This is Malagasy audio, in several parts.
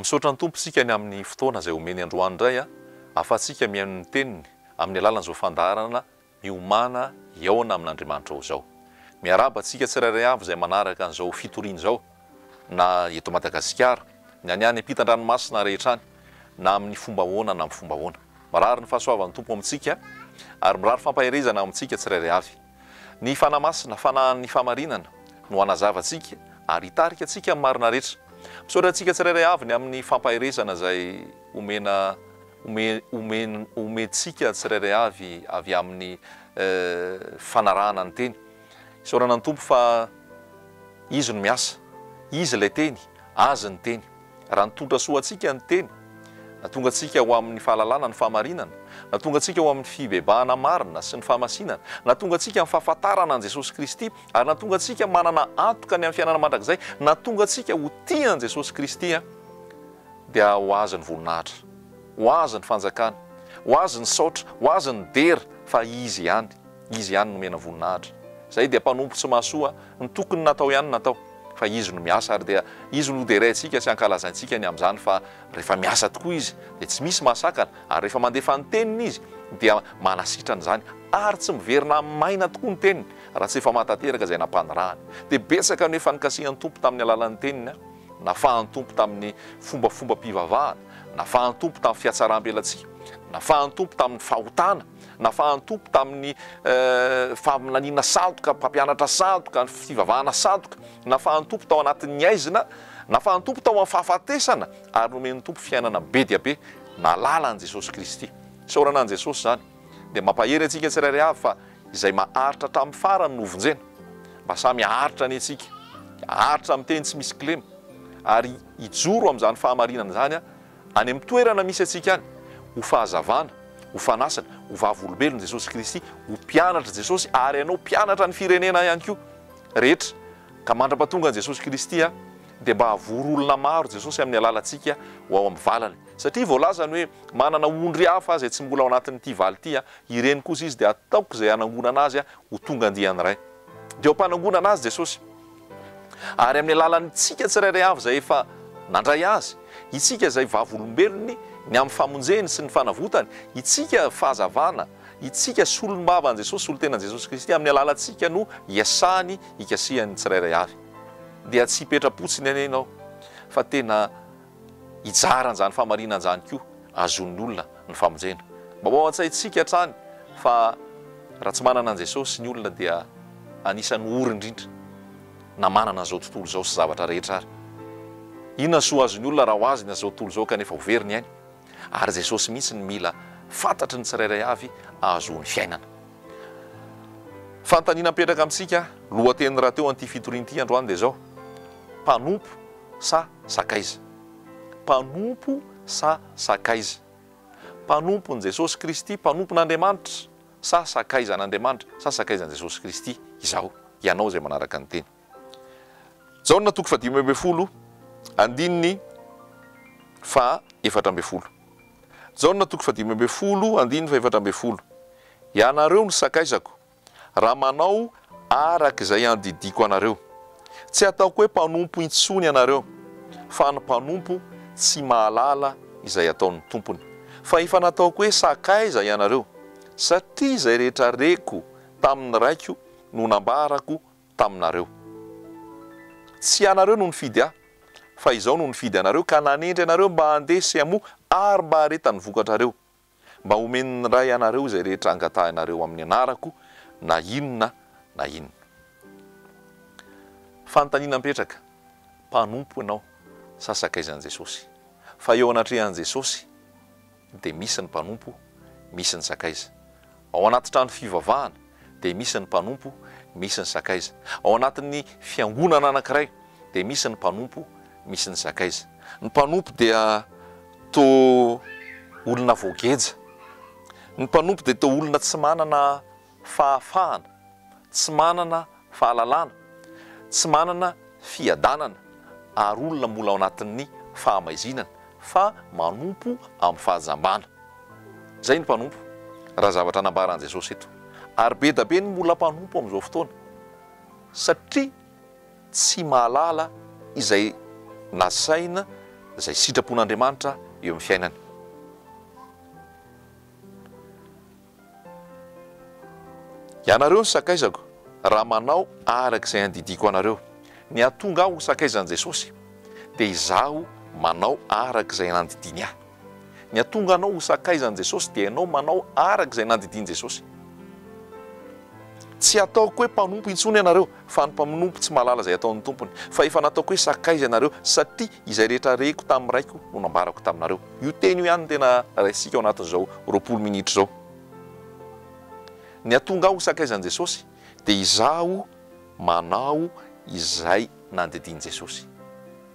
Misaotra ny Tompo isika ny amin'ny fotoana izay omeny androany indray ahafahantsika mihaino ny Teniny amin'ny alalan'izao fandaharana Miomàna hihaona amin'Andriamanitra ao izao. Miarahaba antsika tsirairay avy izay manaraka an'izao fitoriana izao na eto Madagasikara, na ny any ampitan-dranomasina rehetra any, na amin'ny fomba ahoana na amin'ny fomba ahoana. Mirary ny fahasoavan'ny Tompo amintsika ary mirary fampaherezana amintsika tsirairay avy. Ny Fanahy Masina, Fanahin'ny fahamarinana, no hanazava antsika ary hitarika antsika amin'ny marina rehetra. Misaotra antsika tsirairay avy ny amin'ny fampaherezana izay omena ome omentsika tsirairay avy avy amin'ny fanarahana ny Teny. Isaorana ny Tompo fa Izy no miasa. Izy ilay Teny, Azy ny Teny. Raha nitondra soa antsika ny Teny, nahatonga antsika ho amin'ny fahalalana ny fahamarinana, nahatonga antsika ho amin'ny fibebahana marina sy ny fahamasinana, nahatonga antsika amin'ny fahafantarana an'i Jesosy Kristy, ary nahatonga antsika manana antoka ny amin'ny fiainana mandrakizay, nahatonga antsika ho tia an'i Jesosy Kristy, dia ho Azy ny voninahitra, ho Azy ny fanjakana, ho Azy ny saotra, ho Azy ny dera, fa Izy ihany, Izy ihany no omena voninahitra. Izay dia mpanompo tsy mahasoa, ny tokony natao ihany natao. fa Izy no miasa ary dia Izy no hoderaintsika sy hankalazaintsika ny amin'izany fa rehefa miasa tokoa Izy dia tsy misy mahasakana ary rehefa mandefa ny teniny Izy dia manasitrana izany ary tsy miverina maina tokoa ny teniny raha tsy efa mahatanteraka izay nampanirahany. Dia betsaka no efa nikasihan'ny Tompo tamin'ny alalan'ny teniny, nafahan'ny Tompo tamin'ny fombafombam-pivavahana, nafahan'ny Tompo tamin'ny fihatsaram-belatsihy, nafahan'ny Tompo tamin'ny fahotana, Nafahan'ny Tompo tamin'ny faminaniana sandoka, mpampianatra sandoka, ny fivavahana sandoka. Nafahan'ny Tompo tao anatin'ny haizina, nafahan'ny Tompo tao amin'ny fahafatesana, ary nomen'ny Tompo fiainana be dia be nahalala an'i Jesosy Kristy. Isaorana an'i Jesosy izany. Dia mampahery antsika tsirairay avy fa izay maharitra hatramin'ny farany no hovonjena. Mba samy haharitra anie isika, haharitra amin'ny teny tsy misy kilema, ary hijoro amin'izany fahamarinana izany any amin'ny toerana misy antsika any, ho fahazavana, ho fanasana, ho vavolombelon'i Jesosy Kristy, ho mpianatr'i Jesosy ary ianao mpianatra ny firenena ihany koa rehetra. Ka mandra-pahatonga an'i Jesosy Kristy dia mba havory olona maro Jesosy amin'ny alalantsika ho ao amin'ny valany. Satria voalazany hoe manana ondry hafa izay tsy mbola ao anatin'ity valy ity, ireny kosa izy dia ataoko izay hanangonana azy ho tonga andiany iray. Dia eo am-panangonana azy Jesosy. Ary amin'ny alalantsika tsirairay avy izay efa nandray Azy, itsika izay vavolombelony ny amin'ny famonjeny sy ny fanavotany, itsika fahazavana, itsika solombavan'i Jesosy, solontenan'i Jesosy Kristy, amin'ny alalantsika no iasany, ikasihany ny tsirairay avy. Dia tsy hipetra-potsiny anie ianao, fa tena hijara an'izany fahamarinana izany koa ahazoan'ny olona ny famonjena. Mba ho ao an-tsaintsika hatrany fa raha tsy manana an'i Jesosy ny olona dia anisan'ny ory indrindra na manana an'izao tontolo izao sy zavatra rehetra ary. Inona ny soa azon'ny olona raha ho azy ny an'izao tontolo izao kanefa ho very ny ainy? Ary Jesosy mihitsy no mila fantatry ny tsirairay avy ahazoany fiainana. Fanontaniana mipetraka amintsika, lohateny rahateo an'ity fitoriana ity androany dia izao, Mpanompo sa sakaiza? Mpanompo sa sakaiza? Mpanompon'i Jesosy Kristy, mpanompon'Andriamanitra sa sakaizan'Andriamanitra sa sakaizan'i Jesosy Kristy izaho, ianao izay manaraka ny teny? Jaona toko fahadimy ambin'ny folo andininy faha 14. Jaona toko fahadimy ambin'ny folo andininy faha 14. Ianareo no sakaizako, raha manao araka izay andidiako anareo. Tsy ataoko hoe mpanompo intsony ianareo, fa ny mpanompo tsy mahalala izay ataon'ny tompony. Fa efa nataoko hoe sakaiza ianareo, satria izay rehetra reko tamin'ny Raiko no nambarako taminareo. Tsy ianareo no nifidy Ahy, fa Izaho no nifidy anareo ka nanendry anareo mba handeha sy hamoa ary mba haharetan'ny vokatrareo. Mba homen'ny Ray anareo izay rehetra angatahinareo amin'ny anarako, na inona na inona. Fanontaniana mipetraka, mpanompo ianao sa sakaizan'i Jesosy? Fa eo anatrehan'i Jesosy dia misy ny mpanompo, misy ny sakaiza. Ao anaty trano fivavahana dia misy ny mpanompo, misy ny sakaiza. Ao anatin'ny fiangonana anankiray dia misy ny mpanompo, misy ny sakaiza. Ny mpanompo dia toa olona voageja. Ny mpanompo dia toa olona tsy manana fahafahana, tsy manana fahalalana, tsy manana fiadanana ary olona mbola ao anatin'ny fahamaizinana fa manompo amin'ny fahajambana. Izay ny mpanompo, raha zavatra nambaran'i Jesosy eto. Ary be da be ny mbola mpanompo amin'izao fotoana satria tsy mahalala izay nasaina. izay sitrapon'Andriamanitra eo amin'ny fiainany. Ianareo ny sakaizako, raha manao araka izay andidiako anareo. Ny hahatonga ahy ho sakaizan'i Jesosy, dia izaho manao araka izay nandidiany ahy. Ny hahatonga anao ho sakaizan'i Jesosy, dia ianao manao araka izay nandidian'i Jesosy. Tsy hataoko hoe mpanompo intsony ianareo, fa ny mpanompo tsy mahalala izay ataon'ny tompony. Fa efa nataoko hoe sakaiza ianareo, satria izay rehetra reko tamin'ny Raiko no nambarako taminareo. Io teny io ihany no tena raisintsika ao anatin'izao 20 minitra izao. Ny hahatonga ahy ho sakaizan'i Jesosy dia izaho manao izay nandidian'i Jesosy.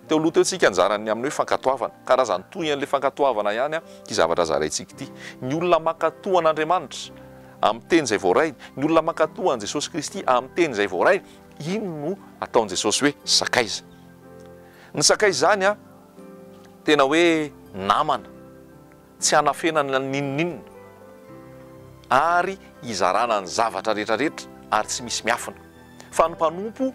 Teo aloha teo tsika anjaran'ny amin'ny hoe fankatoavana. Karazany toy an'ilay fankatoavana ihany ity zavatra zaraintsika ity. Ny olona mankatò an'Andriamanitra amin'ny teny izay voarainy, ny olona mankatò an'i Jesosy Kristy amin'ny teny izay voarainy, iny no ataon'i Jesosy hoe sakaiza. Ny sakaiza izany tena hoe namana. tsy hanafenana n'inon'inona ary hizarana ny zavatra rehetra rehetra ary tsy misy miafina. Fa ny mpanompo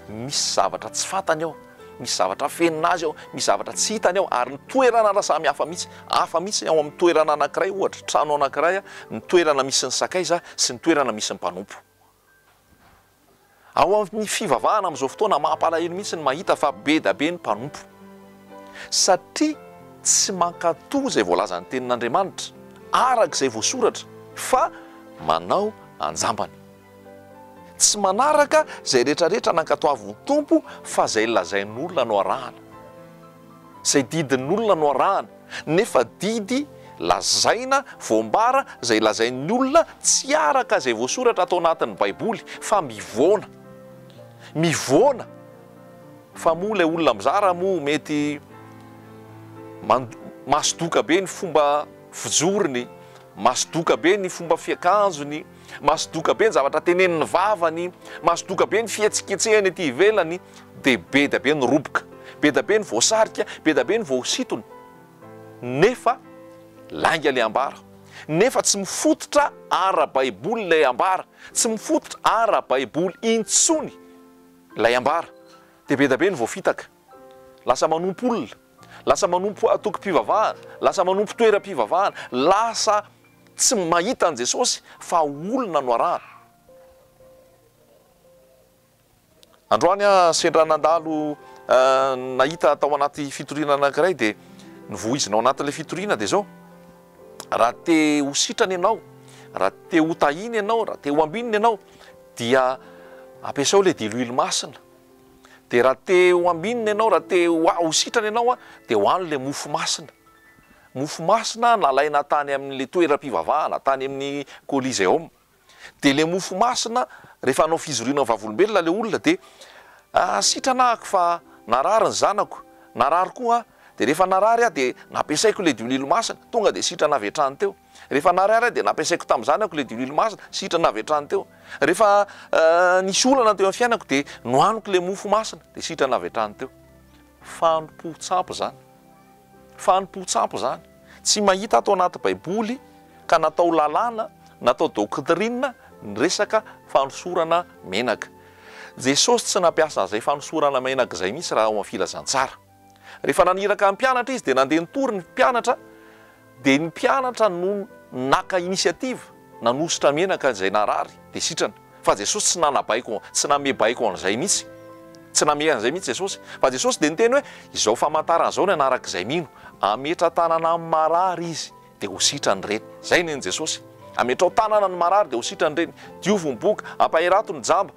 misy zavatra tsy fantany ao, misy zavatra afenina azy ao, misy zavatra tsy hitany ao ary ny toerana ara samy hafa mihitsy. Hafa mihitsy ao amin'ny toerana anankiray ohatra, trano anankiray, ny toerana misy ny sakaiza sy ny toerana misy ny mpanompo. Ao amin'ny fivavahana amin'izao fotoana mampalahelo mihitsy ny mahita fa be da be ny mpanompo satria tsy mankatò izay voalazan'ny tenin'Andriamanitra araka izay voasoratra fa manao anjambany. Tsy manaraka izay rehetrarehetra nankatoavin'ny Tompo fa izay lazain'olona no arahana. Izay didin'olona no arahana, nefa didy lazaina, voambara, izay lazain'ny olona tsy araka izay voasoratra ato anatin'ny Baiboly, fa mivoana. Mivoana! Fa moa ilay olona mizara moa mety masodoka be ny fomba fijorony, masodoka be ny fomba fiakanjony, masodoka be ny zavatra tenenin'ny vavany, masodoka be ny fihetsiketsehany ety ivelany, dia be dia be ny roboka, be dia be ny voasarika, be dia be ny voasintona, nefa lainga ilay ambara, nefa tsy mifototra ara-baiboly ilay ambara, tsy mifototra ara-baiboly intsony ilay ambara, dia be dia be ny voafitaka, lasa manompo olona, lasa manompo antokom-pivavahana, lasa manompo toeram-pivavahana, lasa tsy mahita an'i Jesosy fa olona no arahana. Androany aho sendra nandalo nahita tao anaty fitoriana anankiray dia ny voizina ao anatin'ilay fitoriana dia izao, raha te ho sitrana ianao, raha te ho tahiana ianao, raha te ho ambinina ianao dia ampiasao ilay diloilo masina. Dia raha te ho ambinina ianao, raha te ho sitrana ianao dia hohano ilay mofo masina. Mofo masina nalaina tany amin'ilay toeram-pivavahana, tany amin'ny Coliseum. Dia ilay mofo masina, rehefa hanao fijoroana vavolombelona ilay olona dia, ah, sitrana ahako fa narary ny zanako, narary koa aho, dia rehefa narary aho dia nampiasaiko ilay diolilo masina, tonga dia sitrana avy hatrany teo. Rehefa narary aho dia nampiasaiko tamin'ny zanako ilay diolilo masina, sitrana avy hatrany teo. Rehefa nisy olana teo amin'ny fiainako dia nohaniko ilay mofo masina, dia sitrana avy hatrany teo. Fanompoan-tsampy izany. Fanompoan-tsampy izany. Tsy mahita ato anaty baiboly ka natao lalàna, natao doctrine ny resaka fanosorana menaka. Jesosy tsy nampiasa an'izay fanosorana menaka izay mihitsy raha ao amin'ny filazantsara. Rehefa naniraka ny mpianatra izy dia nandeha nitory ny mpianatra dia ny mpianatra no naka initiative nanosotra menaka izay narary dia sitrana. Fa Jesosy tsy nanabaiko, tsy name baiko an'izay mihitsy. Tsy name an'izay mihitsy Jesosy. Fa Jesosy dia niteny hoe, izao famantarana izao no anarak'izay mino. Hametra-tanana amin'ny marary izy, dia ho sitrany ireny. Izay nen'i Jesosy. Ametrao tanana ny marary, dia ho sitrany ireny. Diovy ny boka, ampahirato ny jamba,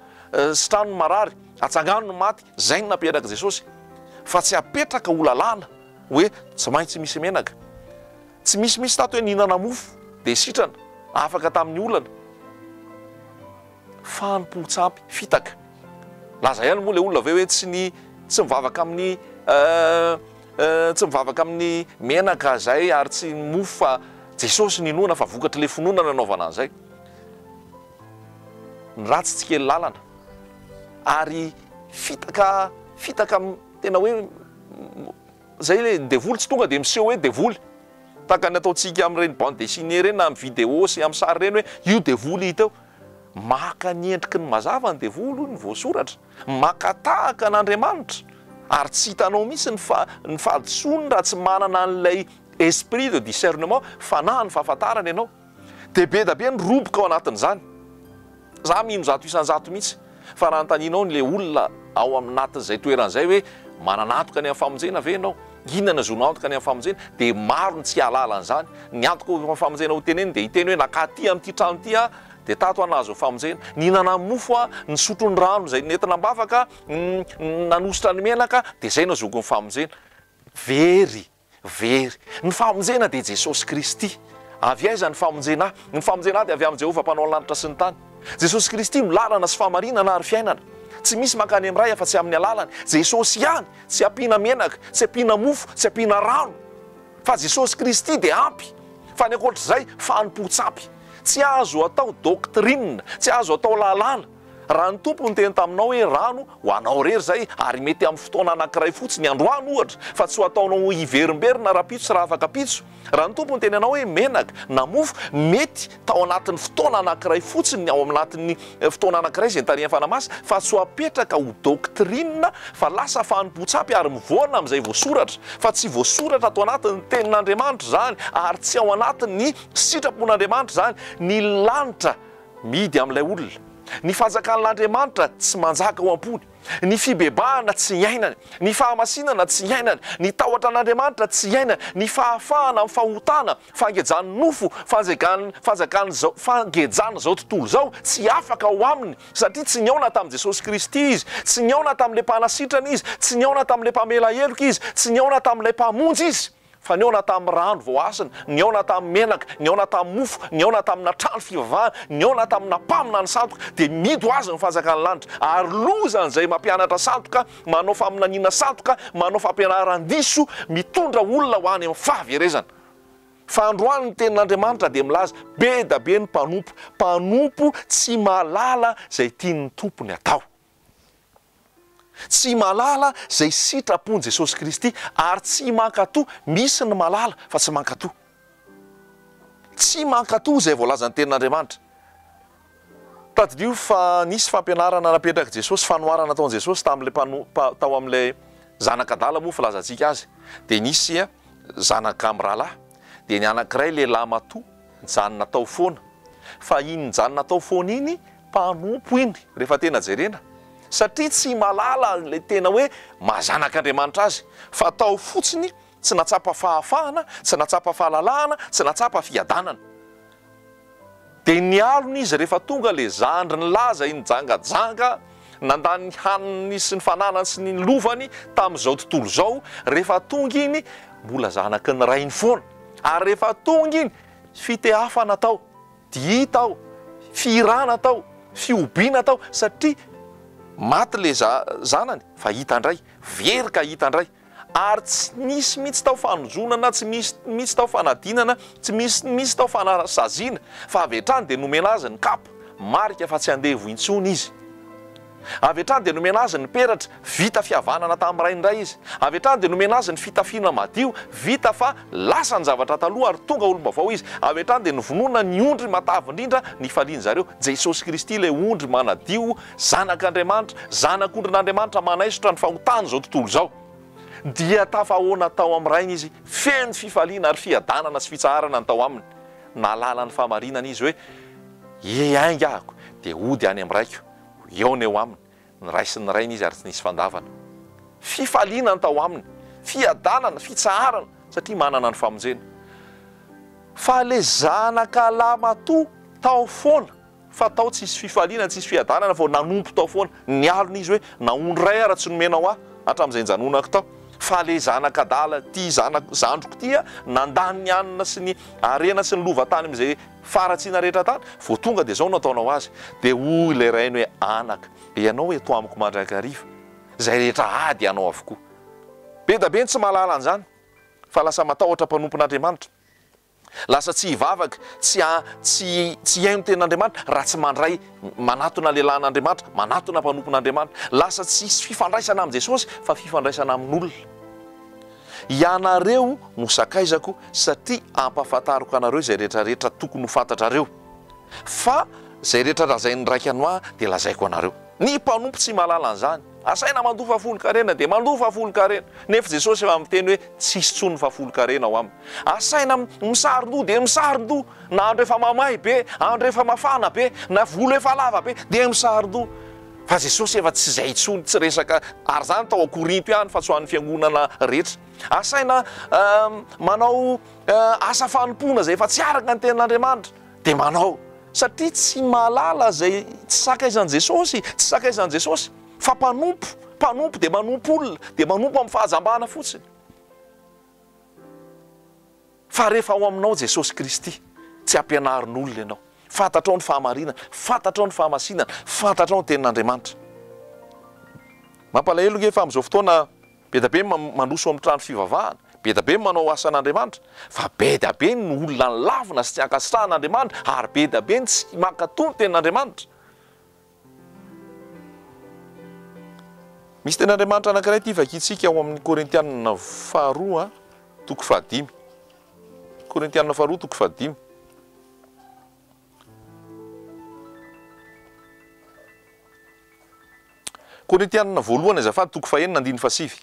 sitrano ny marary, atsangano ny maty. Izay no naperak'i Jesosy. Fa tsy apetraka ho lalàna hoe tsy maintsy misy menaka. Tsy misy mihitsy tato hoe nihinana mofo dia sitrana, afaka tamin'ny olana. Fanompoan-tsampy, fitaka. Laza ihany moa ilay olona avy eo hoe tsy ny tsy mivavaka amin'ny tsy mivavaka amin'ny menaka izay ary tsy ny mofo fa Jesosy no inoana fa vokatr'ilay finoana no anaovana an'izay. Ny ratsy tsy kely lalana ary fitaka fitaka tena hoe Zay le ny devoly tsy tonga de miseho hoe devoly. Tahaka ny ataontsika amin'ireny bande dessinée ireny na amin'ny vidéo sy amin'ny sary ireny hoe io devoly hita eo. Maka ny endriky ny mazava ny devoly hoy ny voasoratra. Maka tahaka an'Andriamanitra. Ary tsy hitanao mihitsy ny fa, ny fahadisoany raha tsy manana an'ilay esprit de discernement, fanahin'ny fahafantarana ianao. Dia be da be ny roboka ao anatin'izany. Za mino 100% mihitsy fa raha anontanianao ny le olona ao anatin'izay toerana izay hoe manana antoka ny amin'ny famonjena ve ianao? Inona no ahazoanao antoka ny amin'ny famonjena? Dia maro ny tsy hahalala an'izany. Ny antoka amin'ny famonjena ho teneniny dia hiteny hoe nakaty amin'ity trano ity aho dia tato aho nahazo ny famonjena. Nihinana mofo aho, nisotro ny rano izay nentina am-bavaka, nanosotra ny menaka dia izay no ahazoako ny famonjena. Very! Very. Ny famonjena dia Jesosy Kristy. Avy aiza ny famonjena ahy? Ny famonjena ahy dia avy amin'i Jehovah Mpanao ny lanitra sy ny tany. Jesosy Kristy no lalana sy fahamarinana ary fiainana. Tsy misy mankany amin'ny Ray afa-tsy amin'ny alalany. Jesosy ihany, tsy ampiana menaka, tsy ampiana mofo, tsy ampiana rano. Fa Jesosy Kristy dia ampy. Fa ny ankoatr'izay, fanompoan-tsampy. Tsy azo atao doctrine, tsy azo atao lalàna. Raha ny Tompo niteny taminao hoe rano, ho anao irery izay, ary mety amin'ny fotoana anankiray fotsiny, androany ohatra, fa tsy ho ataonao hiverimberina rahampitso sy rahafakampitso. Raha ny Tompo niteny anao hoe menaka na mofo, mety tao anatin'ny fotoana anankiray fotsiny, ao anatin'ny fotoana anankiray izay nitarihan'ny Fanahy Masina, fa tsy ho apetraka ho doctrine, fa lasa fanompoan-tsampy ary mivoana amin'izay voasoratra, fa tsy voasoratra ato anatin'ny Tenin'Andriamanitra izany, ary tsy ao anatin'ny sitrapon'Andriamanitra izany. Ny lanitra. Mihidy amin'ilay olona. Ny fanjakan'Andriamanitra tsy manjaka ao am-pony. Ny fibebahana tsy iainany. Ny fahamasinana tsy iainany. Ny tahotra an'Andriamanitra tsy iainany. Ny fahafahana amin'ny fahotana, fangejan'ny nofo, fanjegan'ny, fanjakan'izao, fangejan'izao tontolo izao tsy afaka ao aminy satria tsy nihaona tamin'i Jesosy Kristy izy. Tsy nihaona tamin'ilay Mpanasitrana izy. Tsy nihaona tamin'ilay Mpamela heloka izy. Tsy nihaona tamin'ilay Mpamonjy izy. Fa nihaona tamin'ny rano voahasina, nihaona tamin'ny menaka, nihaona tamin'ny mofo, nihaona tamina trano fivavahana, nihaona tamina mpaminany sandoka, dia mihidy ho azy ny fanjakan'ny lanitra. Ary lozan'izay mampianatra sandoka, manao faminaniana sandoka, manao fampianaran-diso, mitondra olona ho any amin'ny fahaverezana. Fa androany ny tenin'Andriamanitra dia milaza, be da be ny mpanompo, mpanompo tsy mahalala izay tian'ny tompony atao. Tsy mahalala izay sitrapon'i Jesosy Kristy ary tsy mankatò, misy ny mahalala fa tsy mankatò. Tsy mankatò izay voalazan'ny Tenin'Andriamanitra. Tadidio fa nisy fampianarana napetrak'i Jesosy, fanoharana nataon'i Jesosy tamin'ilay mpano, tao amin'ilay zanak'adala moa filazantsika azy. Dia nisy zanaka mirahalahy, dia ny anankiray lehilahy matoa nijanona tao foana. Fa iny nijanona tao foana iny, mpanompo iny rehefa tena jerena satria tsy mahalala ilay tena hoe maha zanak'Andriamanitra azy fa tao fotsiny tsy natsapa fahafahana, tsy natsapa fahalalahana, tsy natsapa fiadanana. Dia nialona izy rehefa tonga ilay zandry nilaza iny nijangajanga nandany ny haniny sy ny fananany sy ny lovany tamin'izao tontolo izao, rehefa tonga iny mbola zanaky ny rainy foana ary rehefa tonga iny fitehafana tao. Dihy tao, fihirana tao, fihobiana tao satria maty le zanany fa hita ndray, very ka hita ndray. Ary tsy nisy mihitsy tao fanozonana, tsy misy mihitsy tao fanadinana, tsy misy mihitsy tao fanasaziana fa avy hatrany dia nomena azy ny kapa, marika fa tsy andevo intsony izy. Avy hatrany dia nomena azy ny peratra, vita fihavanana tamin'ny rainy indray izy. Avy hatrany dia nomena azy ny fitafiana madio, vita fa lasa ny zavatra taloha ary tonga olom-baovao izy. Avy hatrany dia novonoina ny ondry matavy indrindra nifalian-dry zareo. Jesosy Kristy ilay ondry manadio, Zanak'Andriamanitra, Zanak'ondrin'Andriamanitra manaisotra ny fahotan'izao tontolo izao. Dia tafahoana tao amin'ny Rainy izy, feno fifaliana ary fiadanana sy fitsaharana ny tao aminy. Nahalala ny fahamarinana izy hoe, Hiainga aho, dia hody any amin'ny Raiko. Hihaona eo aminy, ny ray sy ny rainy izy ary tsy nisy fandavana. Fifaliana ny tao aminy, fiadanana, fitsaharana, satria manana ny famonjena. Fa le zanaka lahimatoa tao foana, fa tao tsisy fifaliana, tsisy fiadanana, vao nanompo tao foana. Nialona izy hoe, na ondry iray ara tsy nomenao ahy hatramin'izay nijanonako tao. Fa le zanaka adala ty zanako, zandriko ty nandany ny hanina sy ny harena sy ny lova tany amin'izay Faharatsiana rehetra tany, vao tonga dia izao no ataonao azy. Dia hoy ilay rainy hoe, Anaka, ianao eto amiko mandrakariva, izay rehetra ady anao avokoa. Be dia be ny tsy mahalala an'izany, fa lasa matahotra mpanompon'Andriamanitra. Lasa tsy hivavaka, tsy tsy tsy hihaino ny tenin'Andriamanitra raha tsy mandray, manatona lehilahin'Andriamanitra, manatona mpanompon'Andriamanitra. Lasa tsy hisy fifandraisana amin'i Jesosy fa fifandraisana amin'olona. Ianareo no sakaizako satria ampahafantariko anareo izay rehetra rehetra tokony ho fantatrareo. Fa izay rehetra lazain'ny raiko an'ahy dia lazaiko anareo. Ny mpanompo tsy mahalala an'izany. Asaina mandoa fahafolonkarena dia mandoa fahafolonkarena. Nefa Jesosy efa miteny hoe tsisy intsony ny fahafolonkarena ao aminy. Asaina misaron-doha dia misaron-doha. Na andro efa mamay be, andro efa mafana be, na volo efa lava be dia misaron-doha. Fa Jesosy efa tsy izay intsony, tsy resaka, ary izany tao Korinto ihany fa tsy ho an'ny fiangonana rehetra. Asaina manao asa fanompoana izay efa tsy araka ny tenin'Andriamanitra dia manao. Satria tsy mahalala izay tsy sakaizan'i Jesosy, tsy sakaizan'i Jesosy, fa mpanompo, mpanompo dia manompo olona, dia manompo amin'ny fahajambana fotsiny. Fa rehefa ao aminao Jesosy Kristy, tsy ampianarin'olona ianao. Fantatrao ny fahamarinana, fantatrao ny fahamasinana, fantatrao ny tenin'Andriamanitra. Mampalahelo nge fa amin'izao fotoana Be dia be ny mandroso amin'ny trano fivavahana, be dia be ny manao asan'Andriamanitra, fa be dia be ny olona lavina sy tsy ankasitrahan'Andriamanitra, ary be dia be ny tsy mankatò ny tenin'Andriamanitra. Misy tenin'Andriamanitra anankiray ity vakintsika ao amin'ny Korintianina faharoa toko fahadimy. Korintianina faharoa toko fahadimy. Korintianina voalohany azafady toko fahenina andininy fahasivy.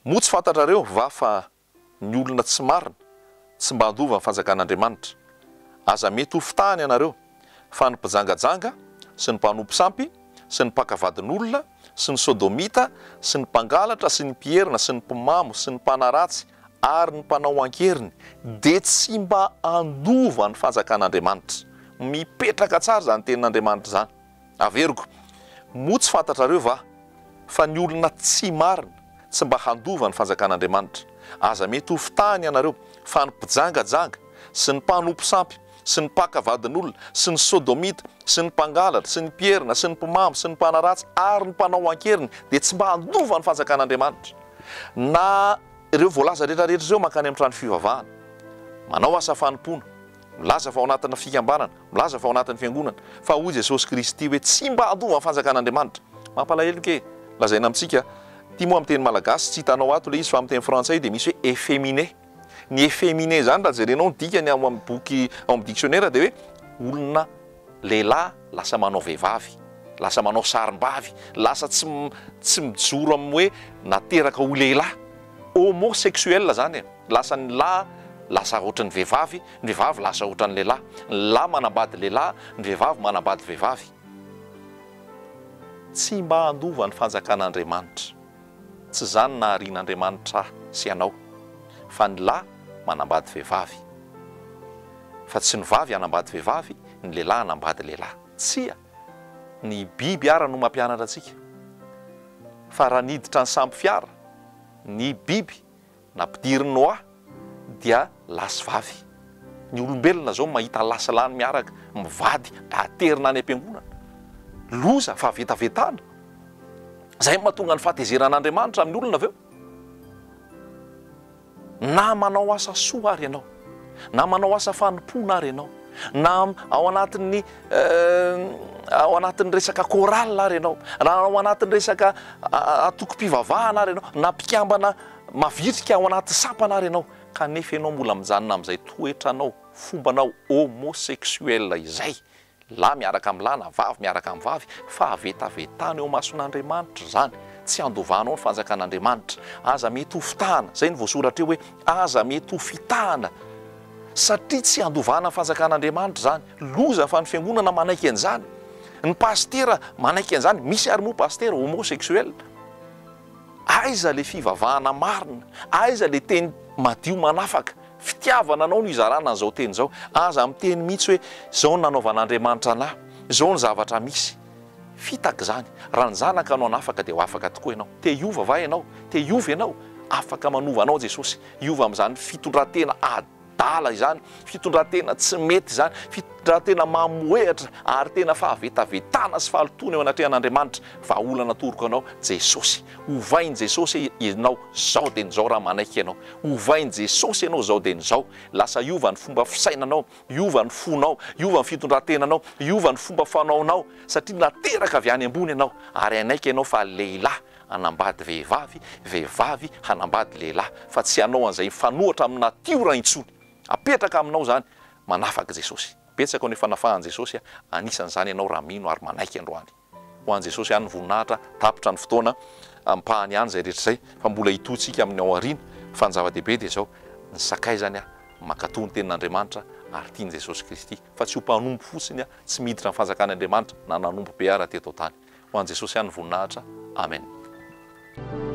Moa tsy fantatrareo va fa ny olona tsy marina tsy mba handova ny fanjakan'Andriamanitra? Aza mety ho fitahana ianareo, fa ny mpijangajanga sy ny mpanompo sampy sy ny mpaka vadin'olona sy ny sodomita sy ny mpangalatra sy ny mpierina sy ny mpimamo sy ny mpanaratsy ary ny mpanao an-keriny dia tsy mba handova ny fanjakan'Andriamanitra. Mipetraka tsara izany tenin'Andriamanitra izany. Averiko, moa tsy fantatrareo va fa ny olona tsy marina tsy mba handova ny fanjakan'Andriamanitra? Aza mety ho fitahiny ianareo, fa ny mpijangajanga, sy ny mpanompo sampy, sy ny mpaka vadin'olona, sy ny sodomita, sy ny mpangalatra, sy ny mpierina, sy ny mpimamo, sy ny mpanaratsy, ary ny mpanao an-keriny dia tsy mba handova ny fanjakan'Andriamanitra. Na ireo voalaza rehetra rehetra ireo mankany amin'ny trano fivavahana, manao asa fanompoana, milaza fa ao anatina fikambanana, Milaza fa ao anatin'ny fiangonana, fa hoy Jesosy Kristy hoe tsy mba handova ny fanjakan'Andriamanitra. Mampalahelo ke, lazaina amintsika, ity moa amin'ny teny malagasy tsy hitanao ato ilay izy fa amin'ny teny frantsay dia misy hoe efféminé. Ny efféminé izany raha jerenao ny dikany ao amin'ny boky, ao amin'ny dictionnaire dia hoe olona lehilahy lasa manao vehivavy, lasa manao sarim-bavy, lasa tsy tsy mijoro amin'ny hoe nateraka ho lehilahy. Homosexuel izany e. Lasa ny lahy lasa ohatran'ny vehivavy, ny vehivavy lasa ohatran'ny lehilahy. Ny lahy manambady lehilahy, ny vehivavy manambady vehivavy. Tsy mba handova ny fanjakan'Andriamanitra. Tsy izany naharian'Andriamanitra ahy sy ianao. Fa ny lahy manambady vehivavy. Fa tsy ny vavy hanambady vehivavy, ny lehilahy hanambady lehilahy. Tsia! Ny biby ara no mampianatra antsika. Fa raha niditra ny sambo fiara, ny biby Nampidirin'i Noa dia lahy sy vavy. Ny olombelona zao mahita lahy sy lahy miaraka, mivady, aterina any am-piangonana. Loza, fahavetavetana. Zay no mahatonga ny fahatezeran'Andriamanitra amin'ny olona avy eo. Na manao asa soa ary ianao, na manao asa fanompoana ary ianao, na ao anatin'ny ao anatin'ny resaka chorale ary ianao, na ao anatin'ny resaka antokom-pivavahana ary ianao, na mpikambana Mavitrika ao anaty sampana ary ianao, kanefa ianao mbola mijanona amin'izay toetranao, fombanao homosexuel izay, lahy miaraka amin'ny lahy na vavy miaraka amin'ny vavy, fahavetavetana eo imason'Andriamanitra izany, tsy handovanao ny fanjakan'Andriamanitra. Aza mety ho fitahana, izay no voasoratra eo hoe, aza mety ho fitahana, satria tsy handovana ny fanjakan'Andriamanitra izany. Loza fa ny fiangonana manaiky an'izany, ny pasitera manaiky an'izany, misy ary moa pasitera homosexuel. Aiza le fivavahana marina? Aiza le teny madio manafaka? Fitiavana anao no izarana an'izao teny izao. Aza miteny mihitsy hoe izao no nanaovan'Andriamanitra anah, izao ny zavatra misy. Fitaka izany. Raha ny Zanaka no hanafaka dia ho afaka tokoa ianao. Te hiova va ianao? Te hiova ianao? Afaka manova anao Jesosy. Hiova amin'izany fitondran-tena Adala izany, fitondran-tena tsy mety izany, fitondran-tena mamohehatra ary tena fahavetavetana sy fahalotoana eo anatrehan'Andriamanitra. Vahaolana atoroko anao, Jesosy. Ovain'i Jesosy ianao zao dia ny zao raha manaiky ianao. Ovain'i Jesosy ianao zao dia ny zao. Lasa hiova ny fomba fisainanao, hiova ny fonao, hiova ny fitondran-tenanao, hiova ny fomba fanaonao satria nateraka avy any ambony ianao ary hanaiky ianao fa lehilahy hanambady vehivavy, vehivavy hanambady lehilahy, fa tsy hanao an'izay mifanohitra amin'ny natiora intsony. Apetraka aminao izany, manafaka Jesosy. Betsaka no efa nafahan'i Jesosy, anisan'izany ianao raha mino ary manaiky androany. Ho an'i Jesosy ihany ny voninahitra, tapitra ny fotoana, ampahany ihany izay rehetra izay, fa mbola hitohy tsika amin'ny ao aoriana, fa ny zava-dehibe dia izao, ny sakaizany mankatò ny tenin'Andriamanitra ary tian'i Jesosy Kristy, fa tsy ho mpanompo fotsiny tsy miditra ny fanjakan'Andriamanitra na nanompo be ara teto an-tany. Ho an'i Jesosy ihany ny voninahitra. Amen.